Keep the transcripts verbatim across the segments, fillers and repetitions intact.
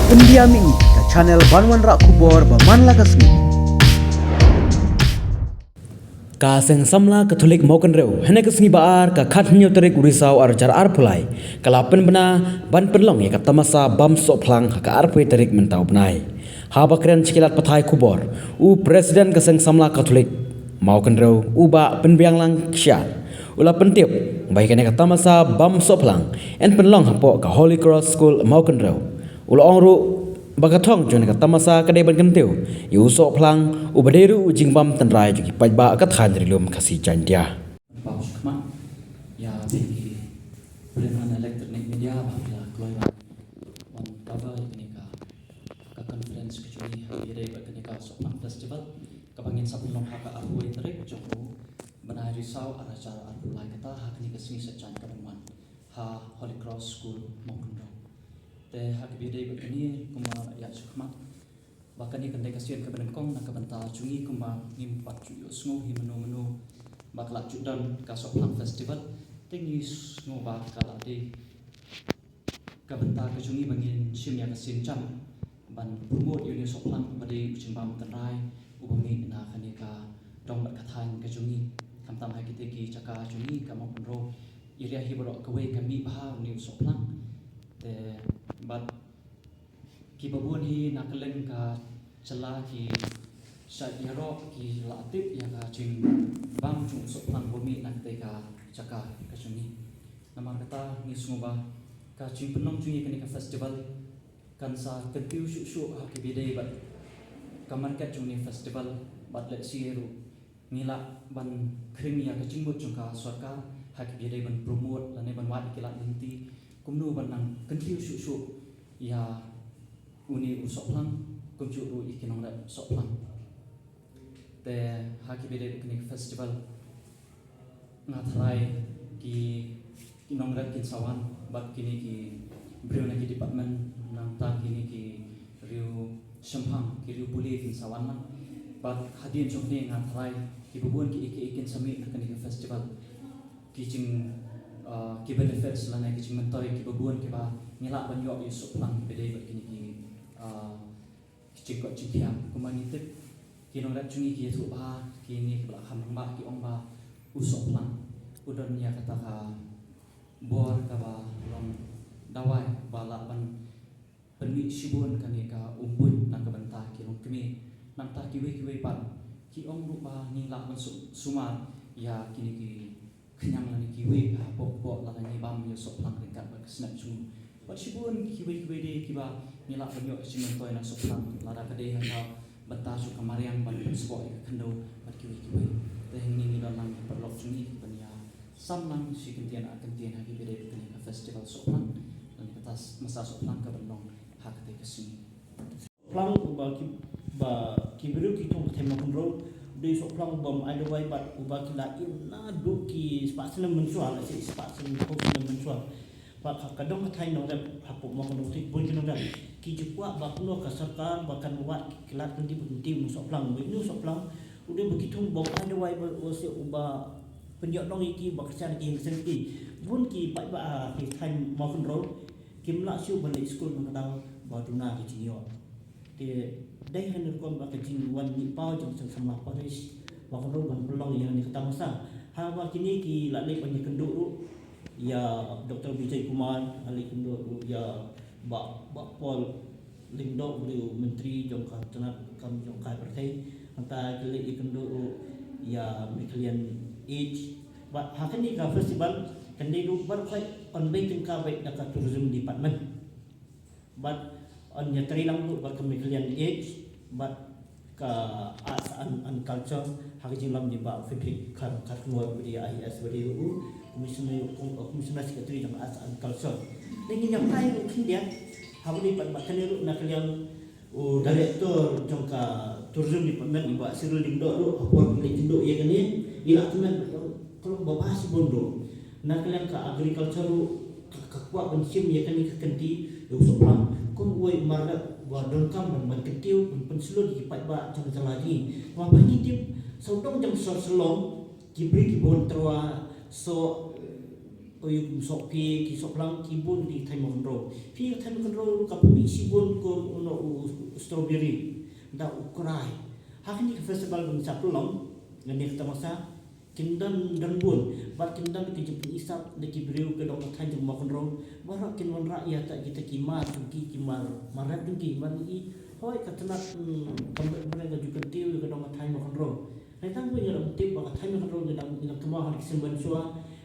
Pyndiah ïa ka channel ban wanrah khubor ba man la ka sngi. Ka Seng Samla Katholik Mawkynrew, hynne ka sngi ba ar ka khathynñiew tarik u Risaw arhajar arphew lai, ka la pynbna ban pynlong ïa ka tamasa bam sohphlang ha ka arphew tarik mynta u bnai. Haba kren sha ki lad pathai khubor, u President ka Seng Samla Katholik Mawkynrew, u Bah Pynbianglang Kshaid, u la pyntip ba ïa kane ka tamasa bam sohphlang yn pynlong hapoh ka Holy Cross School Mawkynrew. U la ong ruh ba ka thong jong kane ka tamasa ka dei ban kyntiew ïa u sohphlang uba dei ruh u jingbam tynrai jong ki paidbah ka thaiñ Rilum Khasi Jaintia. Ba u shikmat ïa phi ki Print and Electronic Media ba phi la kloi ban wan cover ïa kane ka, ka conference ka jong ngi ha kaba ïadei bad kane ka Sohphlang Festival kaba ngin sa pynlong ha ka arphew tarik jong u bnai Risaw arhajar arphew lai, kata ha kane ka sngi Saitjaiñ kaban wan ha Holy Cross School Mawkynrew. Te ha kaba ïadei bad kane kumba la ïa shu khmat ba kane kan dei ka sien kaba nyngkong na ka bynta jong ngi, kumba ngim pat ju ïohsngew hi mano mano ba ka la ju don ka Sohphlang Festival. Te ngi sngew ba ka la dei ka bynta ka jong ngi ba ngin shim ïa ka sien jam ban promote ïa une u sohphlang uba dei u jingbam tynrai uba mih na kane ka dong bad ka thaiñ ka jong ngi. Khamtam ha kite ki jaka jong ngi ka Mawkynrew area hi baroh kawei ka mih bha une u sohphlang. Te bad kiba bun hi na kylleng ka jylla ki shait ïaroh, ki la tip ïa ka jingbam jong u sohphlang uba mih na kata ka jaka ka jong ngi. Namar kata ngi sngew ba ka jingpynlong jong ngi kane ka festival kan sa kyntiew shuh shuh ha kaba ïadei bad ka market jong une u festival, bad lehse ruh ngi lah ban khring ïa ka jingmut jong ka sorkar ha kaba ïadei ban promote lane ban wad ïa ki lad lynti kumno ban nang kyntiew shuh shuh ïa une u sohphlang kumjuh ruh ïa ki nongrep sohphlang. Te ha kaba ïadei bad kane ka festival nga tharai ki, ki nongrep kin sa wan bad kine ki briew na ki department, nangta kine ki riew shemphang, ki riew pule kin sa wan lang. Bad hadien jong kine nga tharai kiba bun kiei kiei kin sa mih na kane ka festival, ki jing, ah, ki benefits lane ki jingmyntoi kiba bun kiba ngi lah ban ïoh ïa u sohphlang kaba dei bad kine ki, ah, ki jingkoit jingkhiah. Kumba ngi tip, ki nongrep jong ngi ki ïathuh bha, kine kiba la kham rangbah ki ong ba u sohphlang u don ïa kata ka bor kaba long dawai ba lah ban pynmih shibun kane ka umbuin na ka bynta ki longkmie. Nangta kiwei kiwei pat ki ong ruh ba ngi lah ban su-, sumar ïa kine ki khñiang lane ki wieh hapoh kpoh lada ngi bam ïa u sohphlang ryngkat bad ka snep jong u. Bad shibun kiwei kiwei de kiba ngi lah ban ïoh ka jingmyntoi na u sohphlang, lada ka dei ha ka bynta jong ka mariang ban pynsboh ïa ka khyndew bad kiwei kiwei. Te hangne ngi don lang ki paralok jong ngi kiban ïa sam lang shi kyntien ar kyntien ha kaba ïadei bad kane ka festival sohphlang lane kata s-, masa sohphlang kaban long ha kata ka sngi. Sohphlang uba ki, ba ki briew ki thung ka thaiñ Mawkynrew, u dei u sohphlang uba ym ai dawai bad uba ki la im naduh ki spah snem mynshuwa, lehse spah snem, phew snem mynshuwa. Bad ka, ka dong ka thaiñ nongrep hapoh Mawkynrew, bun ki nongrep ki ju kwah ba kumno ka sorkar ba kan wad ki lad kyntiew ba kyntiew une u sohphlang. Une u sohphlang u dei uba ki thung ba ym ai dawai, ba u se uba pynïoh nong ïa ki, ba kyrshan ïa ki, kyrshan ïa ki. Bun ki paidbah ha ki thaiñ Mawkynrew kim lah shuh ban leit skul, namar ba duna ka jingïoh. Te dei ha kane rukom ba ka jingwan mih paw jong ka Seng Samla Parish Mawkynrew ban pynlong ïa kane ka tamasa. Haba kine ki la leit ban ïakynduh ruh ïa Doktor Vijay Kumar, la leit kynduh ruh ïa Bah, Bah Paul Lyngdoh, u dei u Myntri jong ka tnat kam jong ka pyrthei. Nangta ki leit ïakynduh ruh ïa Meghalaya Age. Bad ha kane ka festival kan dei ruh baroh khoit yn bei tyngka beit da ka Tourism Department. Bad yn ïatrei lang ruh bad ka Meghalaya Age bad ka Arts and, and Culture, ha ka jinglam jong i Bah Frederick Kharkongor, ba dei i A E S, ba dei ruh u Commissioner, Commissioner Secretary jong Arts and Culture. Te ngin ïa phai ruh khyndiat, haba dei pat ba kane ruh na ka liang u Director jong ka Tourism Department, i Bah Cyril Lyngdoh ruh, ha por ba la ïakynduh ïa kane, i la kmen ba ka long kaba bha shibun ruh. Na ka liang ka Agriculture ruh ka, ka kwah ban shim ïa kane ka kynti ïa u sohphlang kum uwei u mar ba donkam ban, ban kyntiew, ban pynshlur ïa ki paidbah jong ka jylla jong ngi. Namar ba ngi tip sawdong jong ka sor Shillong, ki briew kiba wan tyrwa soh, eh, Ïa kum sohphie, ki sohphlang, ki bun ki thaiñ mawkhynroo. Phi ka thaiñ mawkhynroo ka pynmih shibun kum u noh u strawberry, da u krai. Ha kine ki festival ban sa pynlong, ngan ïa ka tamasa, kin don don bun, bad kin don ki jingpynshisha na ki briew ka dong ka thaiñ jong mawkhynroo. Baroh kin wanrah ïa ta kita ki mar jong ki, ki mar, mar rep jong ki, mar i, hoi ka tnat, hmm, kam bret bret ka ju kyntiew ïa ka dong ka thaiñ mawkhynroo. Hynrei tang ba ngi la tip ba ka thaiñ mawkhynroo ngi dang, ngi dang kynmaw ha ki sien mynshuwa,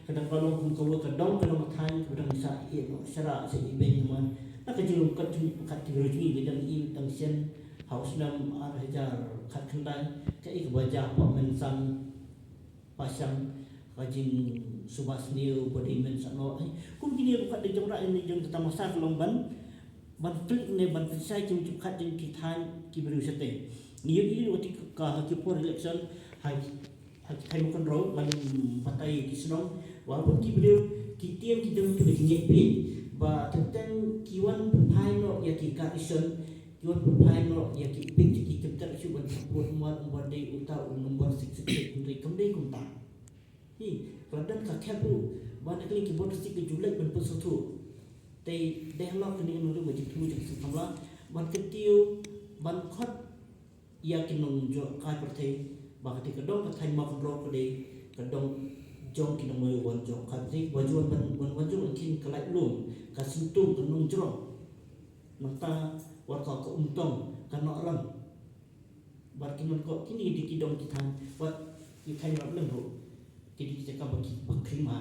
ka dang ka long kum kawei ka dong, ka dong ka thaiñ, ka dang sa ïeh noh sharai sa ïeh beiñ man. Na ka jinglong kat jong kat ki briew jong ngi, ngi dang ïeh dang sien ha u snem ar hajar khatkhyndai, kaei kaba jia, pop mynsan, pashang, ka jingsuba sniew ba dei mynsan noh. Kum kine ruh kat dei jong ra, ine jong ka tamasa ka long ban ban klik ne ban pynshai jingmut jingpyrkhat jong ki thaiñ ki briew shatei. Ngi ïohi ruh ha ki por election ha ki, ha ki thaiñ mawkhynroo ban batai ki shnong, wa bun ki briew ki tieng ki jong ki ba ki ngeit beit ba teng teng ki wan pynphai noh ïa ki card election, ki wan pynphai noh ïa ki page, ki kynter shuh ban support, ym wan ym ban dei uta u number six six six, hynrei kam dei kumta. Hi, la don ka khep ruh ba na ka liang ki bor sik ki ju leit ban pynsngewthuh. Te dei halor kane ka nongjong ka jingthmu jong ka seng samla ban kyntiew, ban khot ïa ki nongjong kai pyrthei ba kata ka dong ka thaiñ mawkhynroo ka dei ka dong jong ki nongmihkhmat jong kai pyrthei, ba ju wan ban wan jong ka khyndiat, ka laitlum, ka syntiew, ka nongjrong. Nangta wat ka ka umtong, ka nohrang. Bad ki nongkoh kine dei ki dong ki thaiñ, wat ki thaiñ rap lem ruh. Ki dei ki jaka ba ki ba khring ma.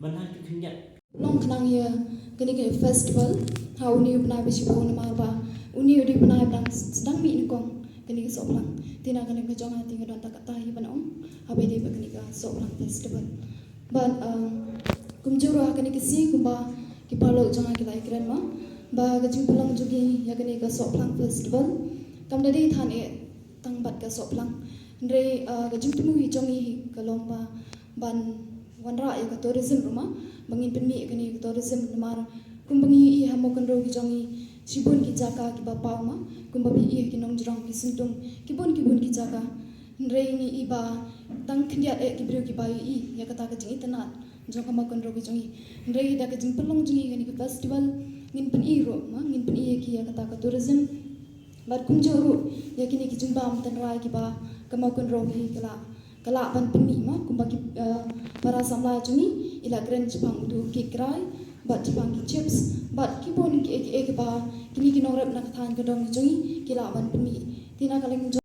Man ha ki khyndiat. Long khnang ïa kane ka festival ha une u bnai ba shiphew namar ba une u dei u bnai ba dang sdang mih nyngkong kane ka Sohphlang. Te na ka liang ka jong nga te nga don tang katta hi ban ong haba ïadei bad kane ka Sohphlang festival. Bad, um, kumjuh ruh ha kane ka sngi kumba ki paralok jong nga ki la ïakren ma ba ka jingpynlong jong ngi ïa kane ka Sohphlang festival kam da dei than eh tang bad ka Sohphlang. Hynrei, uh, ka jingthmu hi jong ngi hi ka long ba ban wanrah ïa ka tourism ruh ma, ba ngin pynmih ïa kane ka tourism namar kumba ngi ïohi ha Mawkynrew ki jong ngi shibun ki jaka kiba paw ma, kumba phi ïohi ki nongjrong, ki syntiew, ki bun ki bun ki jaka. Hynrei ngi ïohi ba tang khyndiat eh ki briew kiba ïohi ïa kata ka jingitynnad jong ka Mawkynrew ka jong ngi. Hynrei da ka jingpynlong jong ngi kane ka festival ngin pyni ruh ma, ngin pyni ïa ki ïa kata ka tourism. Bad kumjuh ruh ïa kine ki jingbam tynrai kiba ka Mawkynrew hi ka la, ka lah ban pynmih ma, kumba ki, eh, para samla jong ngi i la kren shaphang utu u cake krai bad shaphang ki chips bad ki bun kiei kiei kiba kine ki nongrep na ka thaiñ ka dong jong ngi ki lah ban pynmih. Te na ka liang